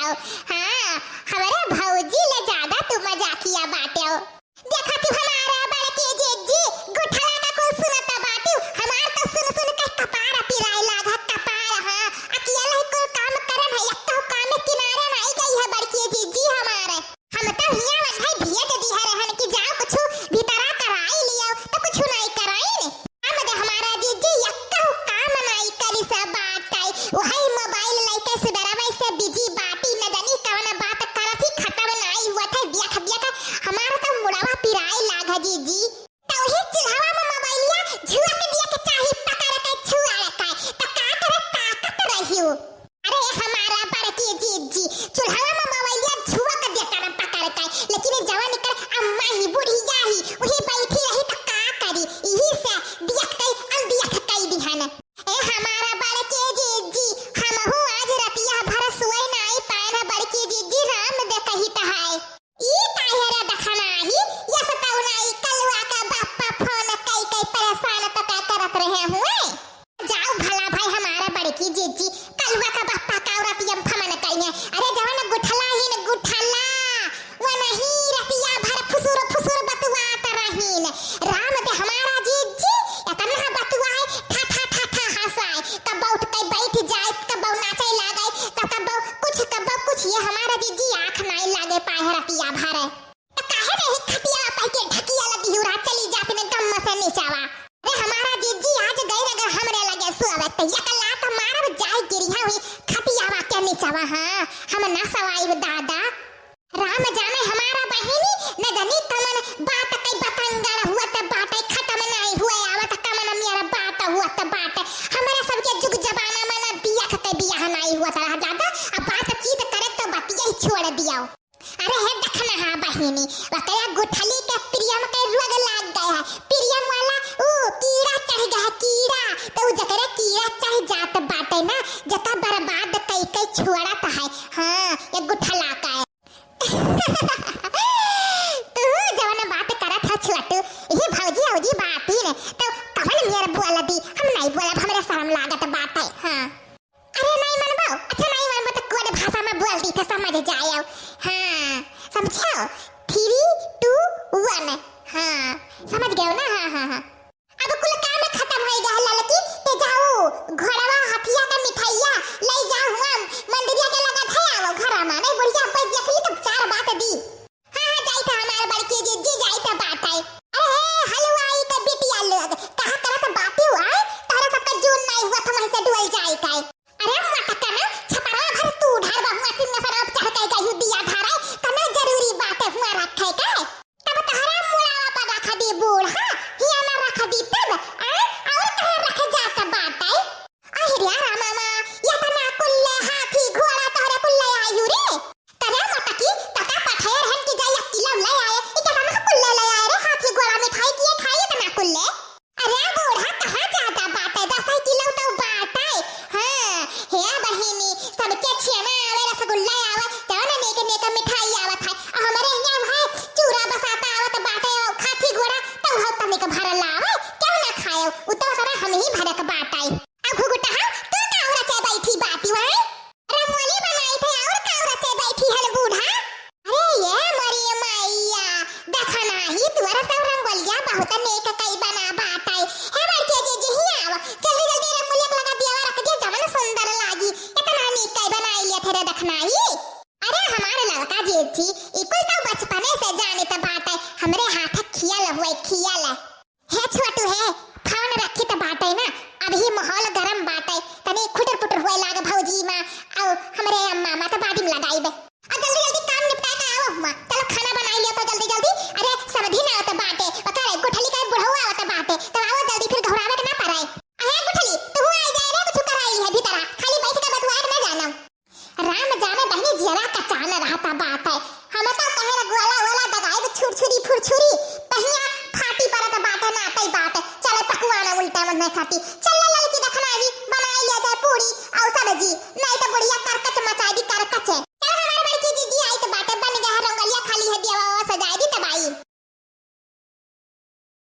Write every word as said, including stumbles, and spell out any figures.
हाँ, हमरे भौजी ले ज्यादा तू मजाकिया बाटेउ। देखा तू हमारा बड़की जिज्जी, गुठला का कुल सुनत बाटिउ, हमार तो सुन सुन के कपार पिराए लाग, कपार, हाँ, अकेले ही कुल काम करन है, एक तो काम में किनारे नाई गई है बड़की जिज्जी हमारे। हम तो हियाँ वल्है भेज दिहे रहन कि जाओ कुछु भीतरा कराई लियो, तो कुछु नाई कराइन। हम दे हमारा जिज्जी यक्कहु काम नाई करी स बाटै। वही मोबाइल लइके सुबेरवै से बिजी बाटी, न जानी कवन बात करत ही, खतम नाई हुवत है, बियख बियख हमार तो मुड़वा पिराए लाग जिज्जी। तो वही चूल्हवा में मोबाइलिया झुआ के दिया के चाही पकड़ के छुआ के, तो का करे ताकत रहियो। अरे हमारा बड़की जिज्जी, चूल्हवा में मोबाइलिया झुआ के दिया के पकड़ के, लेकिन जवन एकर अम्मा ही बुढ़िया ही, वही बैठी रही तो का करी, यही से दियक कई अल दियक कई दिहन। ए हमारा बड़की जिज्जी, हमहू आज रतिया भर सोए नाई पाएन बड़की जिज्जी, राम दे कहित है। ई काहे रे दखनाही, यस तौना ई कलुआ का बापा फोन कई कई परेशान तो का करत रहे हुए? जाओ भला भाई हमारा बड़की जिज्जी, कलुआ का बापा का रतिया में फमन कइने। अरे जवन गुठला ही न गुठला, वो नहीं रतिया भर फुसुर फुसुर बतुआत रहीन। राम दे हमारा जिज्जी, इतना बतुआए, ठा ठा ठा ठा हंसाए। कबो उठ के बैठ जाए, कबो नाचे लागे, तो कबो कुछ, कबो कुछ, ये हमारा जिज्जी आँख नाई लागे पाए रतिया भर। तो काहे नहीं खटिया पाई के ढकिया लगी हुरा चली जात में गम से नीचावा। अरे हमारा जिज्जी आज गई अगर हमरे लगे सोवे तो एक लात मारब जाए गिरिया हुई खटियावा के नीचावा। हाँ, हम ना सवाई दादा। राम जाने हमारा बहिनी न जानी कमन बात कई बतंगड़ हुआ त बात खत्म नहीं हुए आवत कमन मेरा बात हुआ त बात हमरे सबके जुग जमाना में ना दिया के बियाह नहीं हुआ त रहा दादा। अब बातचीत करे तो बतिया ही छोड़ दिया। अरे हे दखनहा बहिनी, वकरा गुठली के प्रियम के रोग लाग गए है। प्रियम वाला ऊ कीड़ा चढ़ गए है, कीड़ा। तो ऊ जकरे कीड़ा चढ़ जात बाटे ना, जका बर्बाद कई कई छोड़त है। हाँ, ये गुठला का है। तू जवन बात करत है छोटू, ये भौजी औजी बात ही ने, तो कवन मेर बोल दी, हम नहीं बोलब, हमरे शर्म लागत बाटे। हाँ। अरे नाई मनबो? अच्छा नाई मनबो तो कोड भाषा में बोल दी तो समझ जाएउ। हाँ, समझो? Three, two, one। हाँ, समझ गएउ ना? हाँ, हाँ, हाँ। अब कुल काम खत्म होई गए ललकी, ते जाओ, घोड़वा हथिया का मिठाइया ले जाओ, हुआ मंदिरिया के लगा धयाओ घरा में, नहीं बुढ़िया बैठ देखी तो चार बात दी। हाँ, हाँ, जाइत हमार बड़की जिज्जी जाइत बाटै। अरे हे हलवाई के बिटिया लोग, कहा करत बाटी हुआ, तोहरा सबका जून नाई हुआ था वहीं से डुअल जाए का। अरे मटकन, छपरा भर तू ढार बहुआ सिंह सराप चढ़ के गयू दिया धारे, कने जरूरी बात हुआ रखे के। तब तोहरा मुड़ावा पर रख दी बूढ़ा, हिया ना रख दी तब, आ? और कहाँ रख जात बाटै? अहिरिया रामा मा, ये तना कुल्ले हाथी घोड़ा तोहरे कुल्ले आयु रे। करे मटकी, तका पठेर हन कि जाई एक किलो ले आए, ई केतना कुल्ले ले आए रे, हाथी घोड़ा मिठाई किए खाई इतना कुल्ले। अरे बूढ़ा, कहाँ ज्यादा बाटे, दस ही किलो तो बाटे। हाँ, हे बहिनी, सबके छेना आवे, रसगुल्ला आवे, जवन नेक नेक मिठाई आवत है, और हमरे यहाँ है चूरा बसाता आवत बाटे, और हाथी घोड़ा, तो हो तनिक भरल आवे, क्यों ना खाए, उ तो सारा हम ही भरक बाटे। अब घुघुटहा, तू का उरचे बैठी बाटी वहाँ? रंगोली बनाई थे और का उरचे बैठी हल बूढ़ा? अरे ये मोरी मैया, देखा नाही, तुअर सब रंगोलिया बहुत नेक कई बना बाटै। हे बड़के जिज्जी, हियाँ आव, जल्दी जल्दी रंगोलिया के लगा दिया रख दिया, जवन सुंदर लागी। इतना नेक कई बनाई लिया थे रे दखनाही। अरे हमार लड़का जिज्जी, ई कुल तो बचपने से जानित बाटै, हमरे हाथ खियल हुए, खियल। हे छोटू हे, फोन रखी त बाटे ना, अबही माहौल गरम बाटे, तनी खुटर पुटर हुए लाग भौजी मा, आउ हमरे अम्मा मा त बादी में लगाइबे। आ जल्दी जल्दी काम निपटा के आवा हुआ, चलो खाना बनाई लिया तो जल्दी जल्दी। अरे समधी ना आवत बाटे, ओकरे गुठली का बुढ़ऊ आवत बाटे, तब आवा जल्दी फिर घबरावे के ना पड़े। अहे गुठली, तू आई जाए रे, कुछ कराई है भीतरा, खाली बैठ के बतुआ के ना जाना। राम जाने बहिनी जियरा कचान रहता बाटे। हम तो कहे रे गोला वोला दगाइब छुरछुरी फुरछुरी, तहिया फाटी परत बाटे नाटै बाटे। चले पकवान उल्टा मन में खाती,